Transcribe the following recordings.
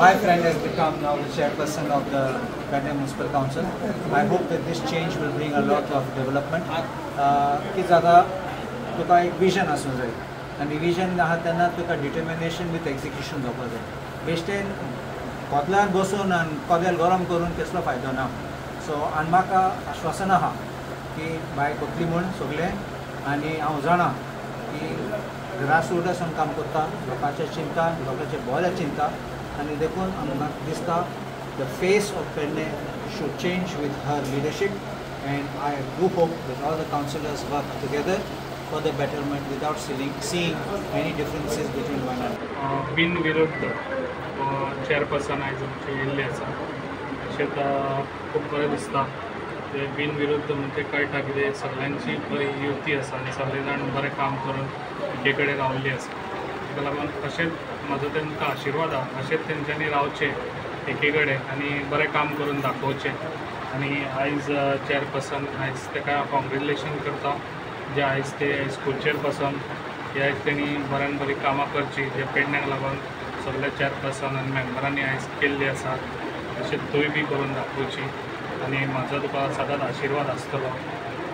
My friend has become now the chairperson of the Pernem Municipal Council. I hope that this change will bring a lot of development. की जाता तुका एक vision आसूंक जाय आनी vision आहा तेन्ना तुका डिटर्मिनेशन विथ एक्जिक्युशन जावपाक जाय. बेश्टेन कोदलान बसून आनी कोदेल गरम करून कसलो फायदो ना. सो आनी म्हाका आश्वासन आहा की बाय कोतली म्हूण सगळें आनी हांव जाणा की ग्रासरूटासून काम करता, लोकांचें चिंता, लोकांचें बरें चिंता आनी देखून आमकां दिसता the face of Pernem should change with her leadership and I do hope that all the councillors work together for the betterment without seeing any differences between one another. बिनविरुद्ध चेअरपर्सन आयज आमचे येयल्ले आसा. तशेंच खूब बरें दिसता ते बिनविरुद्ध म्हणजे कळटा कितें सगळ्यांची बरी युती आसा आनी सगळे जाण बरें काम करून एके कडेन रावल्ली आसा. ताका लागून अशेंच म्हाजो तांकां आशिर्वाद आहा, अशेंच तेंच्यांनी रावचें एके कडेन आनी बरें काम करून दाखोवचें. आनी आयज चेअरपर्सन आयज ताका कॉंग्रेच्युलेशन करता जे आयज ते स्कूल चेअरपर्सन हे आयज तेणी बऱ्यान बरीं कामां करचीं जे पेडण्याक लागून सगळे चेअरपर्सन आनी मेंबरांनी आयज केल्ली आसा तशें तूंय बी करून दाखोवची. आनी म्हाजो तुका सदांच आशिर्वाद आसतलो.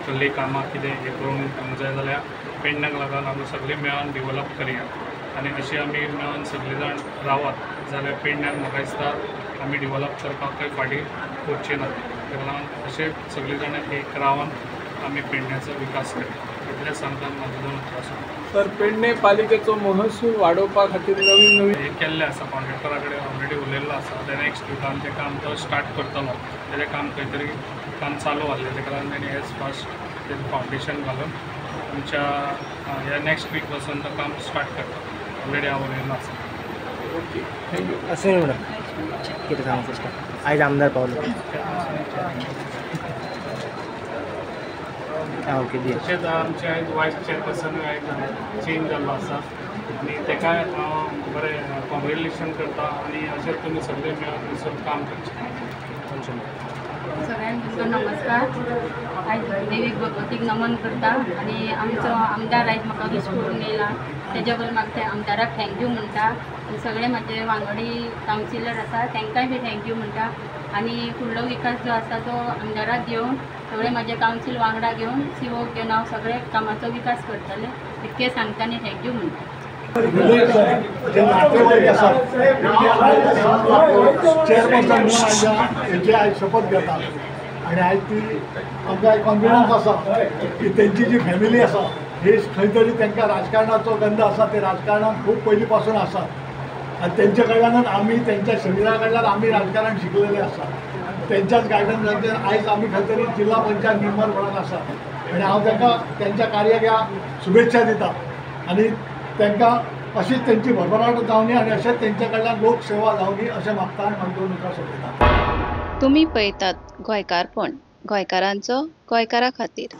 सगळीं कामां कितें हें करूंक जाय जाल्यार पेडण्याक लागून आमी सगळीं मेळोन डिवलप करया आनी अशें आमी मेळोन सगळीं जाण रावत जाल्यार पेडण्याक म्हाका दिसता आमी डिवलप करपाक खंय फाटीं उरचें ना. ताका लागून अशें सगळीं जाणां एक रावन आमी पेडण्याचो विकास करया इतलें सांगता म्हाजो दोन उतरां सोंपता. तर पेडणे पालिकेचो महसूल वाडोवपा खातीर नवीन नवीन हें केल्लें आसा, कॉन्ट्रॅक्टरा कडेन ऑलरेडी उलयल्लो आसा. ते नेक्स्ट विकान तें काम तो स्टार्ट करतलो. तेजें काम खंय तरी काम चालू आहलें ताका लागून तेणी एज फास्ट तेजें फावंडेशन घालून आमच्या ह्या नेक्स्ट वीक पासून तो काम स्टार्ट करता. ऑलरेडी हांव उलयल्लो आसा. Okay, thank you. Ashwini madam कितें सांगू सोदता? आयज आमदार पावलो. ओके दी. तशेंच आमचे आयज वायस चेअरपर्सन आयज चेंज जाल्लो आसा आनी ताकाय हांव बरें कॉंग्रेच्युलेशन करता आनी अशेंच तुमी सगळे मेळून मिसळून काम करचें. सगळ्यांक नमस्कार. आयज देवीक भगवतीक नमन करता आनी आमचो आमदार आयज म्हाका विश करून येयला तेज्या बद्दल म्हाका त्या आमदाराक thank you म्हणटा. आनी सगळे म्हाजे वांगडी कावन्सिलर आसा तांकांय बी thank you म्हणटा. आनी फुडलो विकास जो आसा तो आमदाराक घेवन सगळे म्हाजे कावन्सील वांगडा घेवन सीओक घेवन हांव सगळे कामाचो विकास करतलें इतकें सांगता आनी thank you म्हणटा. जे नातेवाईक आसात चेअरपर्सन म्हणून आयज आयज शपथ घेतात आनी आयज ती आमकां एक कॉन्फिडन्स आसा की तेंची जी फॅमिली आसा ही खंय तरी तांकां राजकारणाचो गंध आसा, ते राजकारणान खूब पयलीं पासून आसात आनी तेंच्या कडल्यानच आमी तेंच्या शरिरा कडल्यान आमी राजकारण शिकलेले आसा. तेंच्याच गायडन्साचेर आयज आमी खंय तरी जिल्हा पंचायत मेंबर म्हणून आसा आनी हांव तांकां तेंच्या कार्याक ह्या शुभेच्छा दिता आनी तांकां अशीच तेंची भरभराट जावनी आनी अशेंच तेंच्या कडल्यान लोकसेवा जावनी अशें मागता आनी म्हाका दोन उतरां सोंपयता. तुमी पळयतात गोंयकारपण, गोंयकारांचो गोंयकारा खातीर.